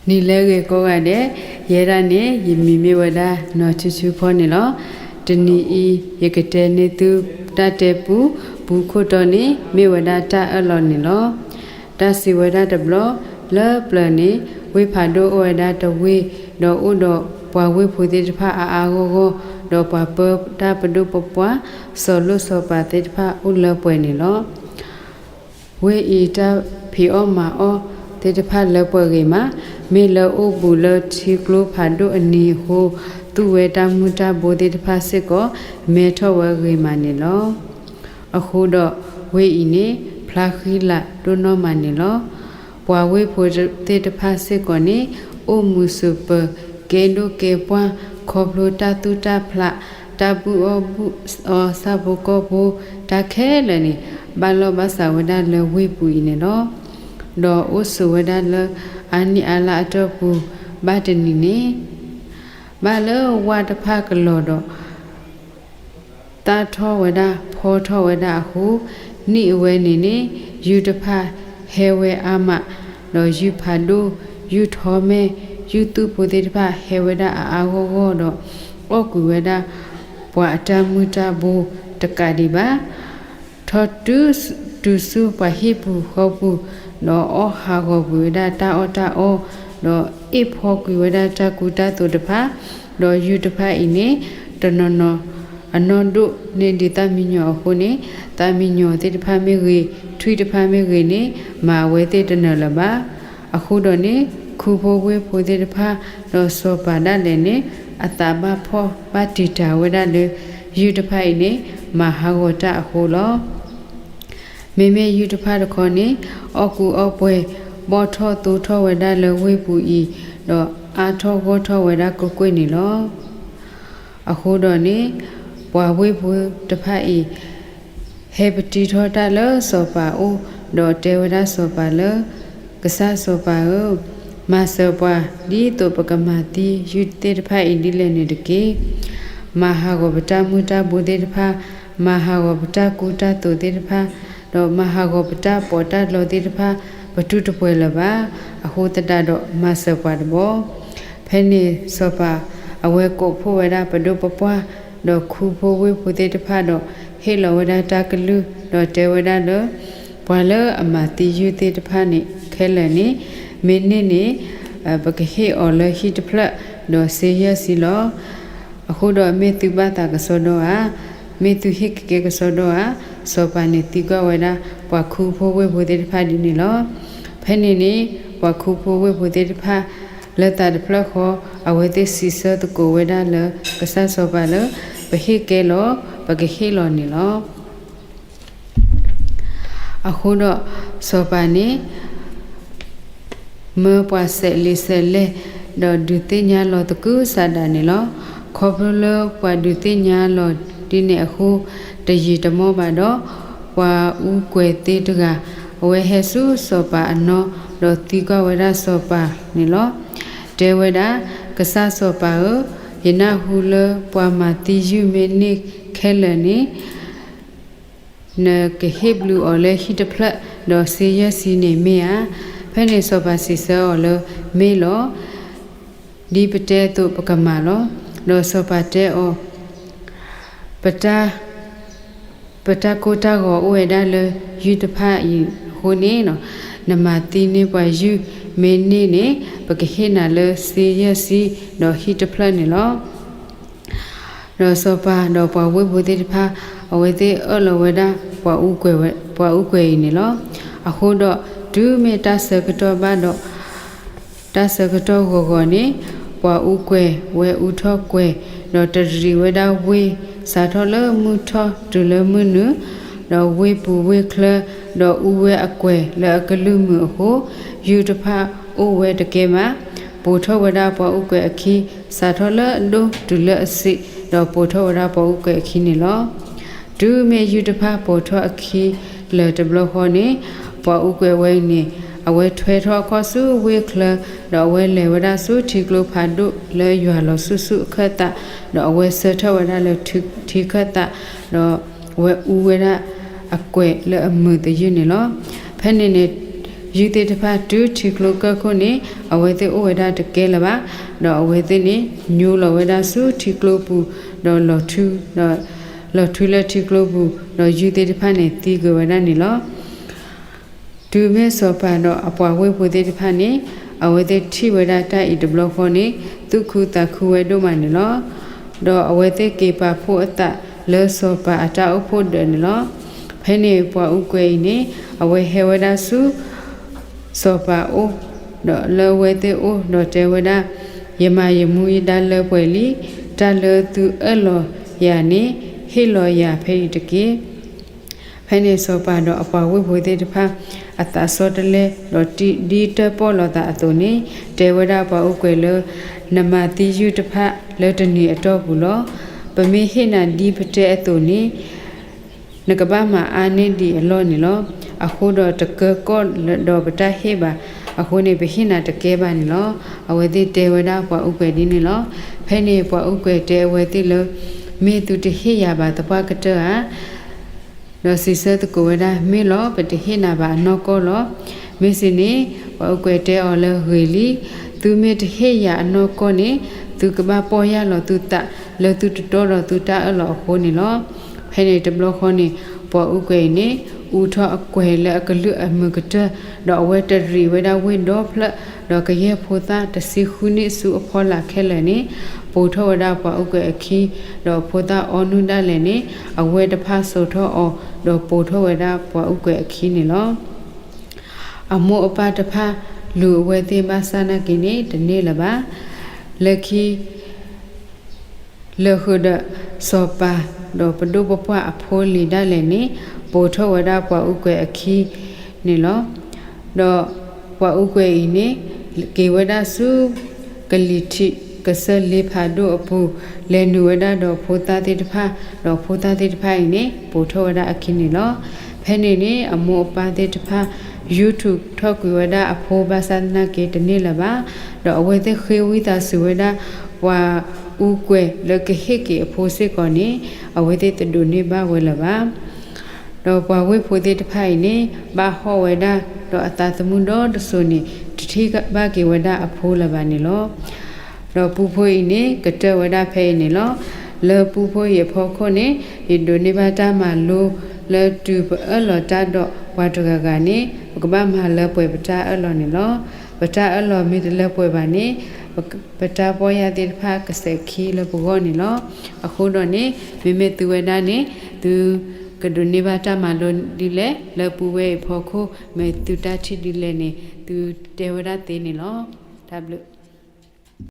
နံၤလၢအဂ့ၤကိးဂၤဒဲး, ယဲဒၣ်န့ၣ် ယမံၤမ့ၢ်ဝဲဒၣ်နီၢ်ဆူဆူဖီန့ၣ်လီၤ. တနံၤအံၤ ယကတဲန့ၢ်သုတၢ်တဲပူ, ပူခိၣ်တီန့ၣ် မ့ၢ်ဝဲဒၣ်တၢ်အၢၣ်လီၤန့ၣ်လီၤ. တၢ်စံးဝဲဒၣ်တဘျီ, လၢပျၢၤန့ၣ် ဝ့ၢ်ဖးဒိၣ်အိၣ်ဝဲဒၣ်တဝ့ၢ်, ဒီးအိၣ်ဒီးပှၤဝ့ၢ်ဖိသ့ၣ်တဖၣ်အါအါဂီၢ်ဂီၢ်, ဒီးပှၤပၢတၢ်ပဒိၣ်ပပှၢ်, စီၤလိၣ်စီၤပၤသ့ၣ်တဖၣ်အိၣ်လၢပှဲၤန့ၣ်လီၤ. ဝ့ၢ်အံၤတၢ်ဖံးအီၣ်မၤအီၣ်သ့ၣ်တဖၣ်လၢပှဲၤဂ့ၤမး, မ့ၢ်လၢအိၣ်ဘူးလၢထံကျိဖးဒိၣ်အနံၤအဃိ, သူၣ်ဝဲတၢ်မုၢ်တၢ်ဘိသ့ၣ်တဖၣ်စ့ၢ်ကီး မဲထီၣ်ဝဲဂ့ၤမးန့ၣ်လီၤ. အဃိဒီးဝ့ၢ်အံၤန့ၣ် ဖျါဃံလၤဒိၣ်နီၢ်မးန့ၣ်လီၤ. ပှၤဝ့ၢ်ဖိသ့ၣ်တဖၣ်စ့ၢ်ကီးန့ၣ် အိၣ်မုာ်စူးပၢၤ ကဲဒိၣ်ကဲပှၢ် ခီဖျိတၢ်သူၣ်တၢ်ဖျး တၢ်ဘူၣ်အီၣ်ဘူၣ်အီ ဆၣ်ဖိကီၢ်ဖိ တၢ်ခဲလၢာ်န့ၣ် ဘၣ်လီၢ်ဘၣ်စးဝဲဒၣ်လၢဝ့ၢ်ပူၤအံၤန့ၣ်လီၤ. ဒီးအိၣ်ဆိးဝဲဒၣ်လၢအါနံၣ်အါလါအတီၢ်ပူၤ ဘၣ်တနံၤန့ၣ် ဘၣ်လၢဝၣ်တဖၣ်ကလီၤဒီး သၣ်ထီၣ်ဝဲဒၣ်ဖီထီၣ်ဝဲဒၣ်အဃိ, နံၣ်အဝဲန့ၣ်န့ၣ် ယုၢ်တဖၣ်ဟဲဝဲအါမး, ဒီးယုၢ်ဖးဒိၣ်, ယုၢ်ထီမဲာ်, ယုၢ်သူၣ်ဖိသ့ၣ်တဖၣ်ဟဲဝဲဒၣ်အါအါဂီၢ်ဂီၢ်ဒီး အီၣ်ကွံာ်ဝဲဒၣ်ပှၤအတၢ်မုၢ်တၢ်ဘိတကးဒံးဘၣ်. ထီၣ်တုၤဆူပှၤဟံၣ်ပူၤဃီပူၤ, ဒီးအီၣ်ဟးဂီၤကွံာ်ဝဲဒၣ်တၢ်အီၣ်တၢ်အီ, ဒီးအ့ၣ်ဖီကွံာ်ဝဲဒၣ်တၢ်ကူတၢ်သိးတဖၣ်, ဒီးယုၢ်တဖၣ်အံၤန့ၣ် တနီၤနီၤအနီၢ်ဒိၣ်န့ၢ်ဒံးသၣ်မံယီၤအဃိန့ၣ်, သၣ်မံယီၤသ့ၣ်တဖၣ်မ့ၢ်ဂ့ၤ, ထွံၣ်တဖၣ်မ့ၢ်ဂ့ၤန့ၣ် မၤအဝဲသ့ၣ်တနၢၤလၢၤဘၣ်. အဃိဒီးန့ၣ် ခူဖိဝ့ၢ်ဖိသ့ၣ်တဖၣ် ဒီးစီၤပၤဒၣ်လဲာ်န့ၣ် အသးဘၣ်ဖှီၣ်ဘၣ်တံာ်တာ်ဝဲဒၣ်လၢ ယုၢ်တဖၣ်အံၤန့ၣ် မၤဟးဂီၤတၢ်အဃိလီၤ. မ့မ့ၢ်ယုၢ်တဖၣ်တခီန့ၣ် အီၣ်ကူအီၣ်ပှဲၤ ဘီၣ်ထီၣ်သိထီၣ်ဝဲဒၣ်လၢဝ့ၢ်ပူၤအံၤ, ဒီးအါထီၣ်ဂီၢ်ထီၣ်ဝဲဒၣ်ကွ့ၢ်ကွ့ၢ်န့ၣ်လီၤ. အဃိဒီးန့ၣ် ပှၤဝ့ၢ်ဖိတဖၣ်အံၤ ဟဲပတံထီၣ်တၢ်လၢစီၤပၤအိၣ်, ဒီးတဲဝဲဒၣ်စီၤပၤလၢ ကစၢ်စီၤပၤဧၢ, မၤစၢၤပှၤ ဒ်သိးပကမၤသံယုၢ်သ့ၣ်တဖၣ်အံၤဒ်လဲၣ်န့ၣ်တက့ၢ်. မၤဟးဂီၤပတၢ်မုၢ်တၢ်ဘိသ့ၣ်တဖၣ်, မၤဟးဂီၤပတၢ်ကူတၢ်သိးသ့ၣ်တဖၣ်, ဒီးမၤဟးဂီၤပတၢ်ပီးတၢ်လီသ့ၣ်တဖၣ်, ပတူၢ်တပှဲၤလၢၤဘၣ်. အဃိသတးဒီးမၤစၢၤပှၤတဘျီ. ဖဲန့ၣ်စီၤပၤအဝဲကိးဖှိၣ်ဝဲဒၣ်ပဒိၣ်ပပှၢ်, ဒီးခူဖိဝ့ၢ်ဖိသ့ၣ်တဖၣ်ဒီး ဟ့ၣ်လီၤဝဲဒၣ်တၢ်ကလုၢ်, ဒီးတဲဝဲဒၣ်လၢ ပှၤလၢအမၤသံယုၢ်သ့ၣ်တဖၣ်န့ၣ်ခဲလၢာ်န့ၣ်, မ့ၢ်န့ၢ်န့ၣ် ပကဟ့ၣ်အီၤလၢဟံၣ်တဖျၢၣ်, ဒီးစ့ယဲၢ်ဆံလီၤ. အဃိဒီးမ့ၢ်သုဘၣ်သးကစီဒီဧါ, မ့ၢ်သုဟ့ၣ်ကကဲကစီဒီဧါ, စီၤပၤန့ၣ်သံကွၢ်ဝဲဒၣ် ပှၤခူဖိဝ့ၢ်ဖိသ့ၣ်တဖၣ်ဒ်န့ၣ်လီၤ. ဖဲန့ၣ်န့ၣ် ပှၤခူဖိဝ့ၢ်ဖိသ့ၣ်တဖၣ် လၢသးတဖျၢၣ်ဃီ အဝဲသ့ၣ်စံးဆၢသကိးဝဲဒၣ်လၢ ကစၢ်စီၤပၤလၢ ပဟ့ၣ်ကဲလီၤ, ပကဟ့ၣ်လီၤန့ၣ်လီၤ. အဃိဒီးစီၤပၤန့ၣ် မၢပှၤစဲးလံာ်စဲးလဲၢ်, ဒီးဒုးသ့ၣ်ညါလီၤသကုၤဆးဒးန့ၣ်လီၤ. ခီဖျိလၢပှၤဒုးသ့ၣ်ညါလီၤဒ်န့ၣ်အဃိ, တယံာ်တမီၢ်ဘၣ်ဒီး ပှၤအူကွဲၤသ့တဂၤ အဝဲဟဲဆူစီၤပၤအနီၢ်, ဒီးသံကွၢ်ဝဲဒၣ်စီၤပၤန့ၣ်လီၤ. တဲဝဲဒၣ်, ကစၢ်စီၤပၤဧၢ, ယနၢ်ဟူလၢပှၤမၤသံယုၢ်မ့ၢ်န့ၢ်ခဲလၢာ်န့ၣ် နကဟ့ၣ်ဘျုးအီၤလၢဟံၣ်တဖျၢၣ်, ဒီးစ့ယဲၢ်ဆံန့ၣ်မ့ၢ်ဧါ. ဖဲန့ၣ်စီၤပၤစံးဆၢအီၤလၢ မ့ၢ်လီၤ. ဒ်ပတဲအသိးပကမၤလီၤ. ဒီးစီၤပၤတဲအီၤ, ပတၢ် ပတၢ်ကိၢ်တၢ်ဂီၤအိၣ်ဝဲဒၣ်လၢယုၢ်တဖၣ်အံၤအဃိန့ၣ်, နမၤသံန့ၢ်ပှၤယုၢ်မ့ၢ်န့ၢ်န့ၣ် ပကဟ့ၣ်နၤလၢစ့ယဲၢ်ဆံ ဒီးဟံၣ်တဖျၢၣ်န့ၣ်လီၤ. ဒီးစီၤပၤဒီးပှၤဝ့ၢ်ဖိသ့ၣ်တဖၣ် အဝဲသ့ၣ်အၢၣ်လီၤဝဲဒၣ် ပှၤအူကွဲၤအံၤန့ၣ်လီၤ. အဃိဒီးတုၤမ့ၢ်တၢ်ဆၢကတီၢ်ဘၣ်ဒီး တၢ်ဆၢကတီၢ်ဂီၤဂီၤန့ၣ်, ပှၤအူကွဲၤဝဲအူထီၣ်ကွဲၤ, ဒီးတရံးဝဲဒၣ်ဝ့ၢ် စးထီၣ်လၢမုၢ်ထီၣ်တုၤလၢမုၢ်နုာ်, ဒီးဝ့ၢ်ပူၤဝ့ၢ်ချၢ, ဒီးအူဝဲအကွဲၤလၢအကလုၢ်မုာ်အဃိ, ယုၢ်တဖၣ်အိၣ်ဝဲတကဲဘၣ်. ပိာ်ထီၣ်ဝဲဒၣ်ပှၤအူကွဲၤအခံ, စးထီၣ်လၢအဒိၣ်တုၤလၢအဆံး, ဒီးပိာ်ထီၣ်ဝဲဒၣ်ပှၤအူကွဲၤအခံန့ၣ်လီၤ. တုၤမ့ၢ်ယုၢ်တဖၣ်ပိာ်ထီၣ်အခံလၢာ်တဘျီဃီန့ၣ်, ပှၤအူကွဲၤဝဲအံၤန့ၣ်, အဝဲထွဲထီၣ်အခီၣ်ဆူဝ့ၢ်ချၢ, ဒီးအဝဲလဲၤဝဲဒၣ်ဆူထံကျိဖးဒိၣ်လၢယွၤလီၤဆူၣ်ဆူၣ်အခၢၣ်သး, ဒီးအဝဲဆၢထၢၣ်ဝဲဒၣ်လၢထံခၢၣ်သး, ဒီးအဝဲအူဝဲဒၣ်အကွဲၤလၢအမုာ်သယုၢ်န့ၣ်လီၤ. ဖဲန့ၣ်န့ၣ် ယုၢ်သ့ၣ်တဖၣ်တုၤထံကျိကၢၢ်ခိၣ်န့ၣ် အဝဲသ့ၣ်အိၣ်ဝဲဒၣ်တကဲလၢၤဘၣ်, ဒီးအဝဲသ့ၣ်န့ၣ် ညိလီၤဝဲဒၣ်ဆူထံကျိပူၤ, ဒီးလီၤ, ဒီးလီၤထွံလၢထံကျိပူၤ, ဒီးယုၢ်သ့ၣ်တဖၣ်န့ၣ်သံကွံာ်ဝဲဒၣ်န့ၣ်လီၤ. တုၤမ့ၢ်စီၤပၤဒီးအပှၤဝ့ၢ်ဖိသ့ၣ်တဖၣ်န့ၣ် အဝဲသ့ၣ်ထံၣ်ဝဲဒၣ်တၢ်အံၤတဘျီဃီန့ၣ် သူၣ်ခုသးခုဝဲဒိၣ်မးန့ၣ်လီၤ. ဒီးအဝဲသ့ၣ်က့ၤပာ်ဖှိၣ်အသးလၢစီၤပၤအတၢ်အိၣ်ဖှိၣ်ဒၢးန့ၣ်လီၤ. ဖဲန့ၣ်ပှၤအူကွဲၤအံၤန့ၣ် အဝဲဟဲဝဲဒၣ်ဆူ စီၤပၤအိၣ်, ဒီးလၢအဝဲသ့ၣ်အိၣ်ဒီးတဲဝဲဒၣ်, ယမၤယမူယတၢ်လၢပှဲၤလံ, တၢ်လၢသုအၢၣ်လီၤယၤန့ၣ် ဟ့ၣ်လီၤယၤဖဲအံၤတက့ၢ်. ဖဲန့ၣ်စီၤပၤဒီးအပှၤဝ့ၢ်ဖိသ့ၣ်တဖၣ် အသးစီတလဲ, ဒီးဒ်တၢၣ်ပီၣ်လိာ်သးအသိးန့ၣ် တဲဝဲဒၣ်ပှၤအူကွဲၤလၢ, နမၤသံယုၢ်တဖၣ်လၢတနံၤအတီၢ်ပူၤလီၤ. ပမ့ၢ်ဟ့ၣ်နၤဒ်ပတဲအသိးန့ၣ် နကဘၣ်မၤအါန့ၢ်ဒံးအလီၢ်န့ၣ်လီၤ. အဃိဒီးတကၢကီၢ်ဒီးပတၢ်ဟ့ၣ်ဘၣ်. အဃိန့ၣ် ပဟ့ၣ်နၤတကဲဘၣ်န့ၣ်လီၤ. အဝဲသ့ၣ်တဲဝဲဒၣ်ပှၤအူကွဲၤဒ်န့ၣ်လီၤ. ဖဲန့ၣ်ပှၤအူကွဲၤတဲအဝဲသ့ၣ်လၢ, မ့ၢ်သုတဟ့ၣ်ယၤဘၣ်သပှၢ်ကတၢၢ်ဧါ. ဒီးစံးဆၢသကိးဝဲဒၣ်, မ့ၢ်လီၤ, ပတဟ့ၣ်နၤဘၣ်အနီၢ်ကီၢ်လီၤ. မ့ၢ်စ့ၢ်န့ၣ် ပှၤအူကွဲၤတဲအီၤလၢဂ့ၤလံ, သုမ့ၢ်တဟ့ၣ်ယၤအနီၢ်ကီၢ်န့ၣ် သုကဘၣ်ပီၢ်ယၢ်လီၤသုသးလၢသုတတီဒီးသုတၢ်အၢၣ်လီၤအဃိန့ၣ်လီၤ. ဖဲန့ၣ်တဘျီဃီန့ၣ် ပှၤအူကွဲၤအံၤန့ၣ် အူထီၣ်အကွဲၤလၢအကလုၢ်အမုာ်ကတၢၢ်, ဒီးအဝဲတရံးဝဲဒၣ်ဝ့ၢ်ဒီဖျၢၣ်, ဒီးကယဲၢ်ဖိသၣ်တဆံဃုနံၣ်ဆူအဖီလာ်ခဲလၢာ်န့ၣ် ပိာ်ထီၣ်ဝဲဒၣ်ပှၤအူကွဲၤအခံ, ဒီးဖိသၣ်အီနုၢ်ဒၣ်လဲာ်န့ၣ် အဝဲတဖၣ်စိာ်ထီၣ်အီၤ, ဒီးပိာ်ထီၣ်ဝဲဒၣ်ပှၤအူကွဲၤအခံန့ၣ်လီၤ. အမိၢ်အပၢ်တဖၣ်လူၤအဝဲသ့ၣ်ဘၣ်ဆၣ်နာ်က့န့ၣ် တန့ၢ်လၢၤဘၣ်. လၢခံ လၢာ်ဃုာ်ဒီးစီၤပၤ ဒီးပဒိၣ်ပပှၢ်အဖိလံၤဒၣ်လဲာ်န့ၣ် ပိာ်ထီၣ်ဝဲဒၣ်ပှၤအူကွဲၤအခံန့ၣ်လီၤ. ဒီးပှၤအူကွဲၤအံၤန့ၣ် က့ၤဝဲဒၣ်ဆူ ကလံၤထံးကစၢၢ်လ့ဖးဒိၣ်အပူၤ, လဲၤနုာ်ဝဲဒၣ်ဒီးဖိသၣ်သ့ၣ်တဖၣ်, ဒီးဖိသၣ်သ့ၣ်တဖၣ်အံၤန့ၣ် ပိာ်ထီၣ်ဝဲဒၣ်အခံန့ၣ်လီၤ. ဖဲန့ၣ်န့ၣ် အမိၢ်အပၢ်သ့ၣ်တဖၣ် ယူၢ်ထူးထီၣ်ကွံာ်ဝဲဒၣ်အဖိဘၣ်ဆၣ်သနာ်က့တန့ၢ်လၢၤဘၣ်. ဒီးအဝဲသ့ၣ်ဃ့ဝံသးစူၤဝဲဒၣ် ပှၤအူကွဲၤလၢကဟ့ၣ်က့ၤအဖိစ့ၢ်ကီးန့ၣ် အဝဲသ့ၣ်တဒိးန့ၢ်ဘၣ်ဝဲလၢၤဘၣ်. ဒီးပှၤဝ့ၢ်ဖိသ့ၣ်တဖၣ်အံၤန့ၣ် ဘၣ်ဟီၣ်ဝဲဒၣ်, ဒီးအသးသမူဒီတစိၤန့ၣ် တထံၣ်ဘၣ်က့ၤဝဲဒၣ်အဖိလၢၤဘၣ်န့ၣ်လီၤ. ဒီးပူဖိအံၤန့ၣ် ကတၢၢ်ဝဲဒၣ်ဖဲအံၤန့ၣ်လီၤ. လၢပူဖိအံၤအဖီခိၣ်န့ၣ် ယဒိးန့ၢ်ဘၣ်တၢ်မၤလိလၢတုၤပအၢၣ်လီၤတၢ်ဒီးပှၤတဂၤဂၤန့ၣ် ပကဘၣ်မၤလၢပှဲၤပတၢ်အၢၣ်လီၤန့ၣ်လီၤ. ပတၢ်အၢၣ်လီၤမ့ၢ်တလၢပှဲၤဘၣ်န့ၣ် ပတၢ်ပီၢ်ယၢ်သ့ၣ်တဖၣ်ကစဲးခံလၢပဂီၢ်န့ၣ်လီၤ. အဃိဒီးန့ၣ် မ့မ့ၢ်သုဝဲဒၣ်န့ၣ် သုကဒိးန့ၢ်ဘၣ်တၢ်မၤလိဒ်လဲၣ် လၢပူဝဲအံၤအဖီခိၣ် မ့ၢ်သုတၢ်ထံၣ်ဒ်လဲၣ်န့ၣ် သုတဲဝဲဒၣ်သ့န့ၣ်လီၤ. တၢ်ဘျုး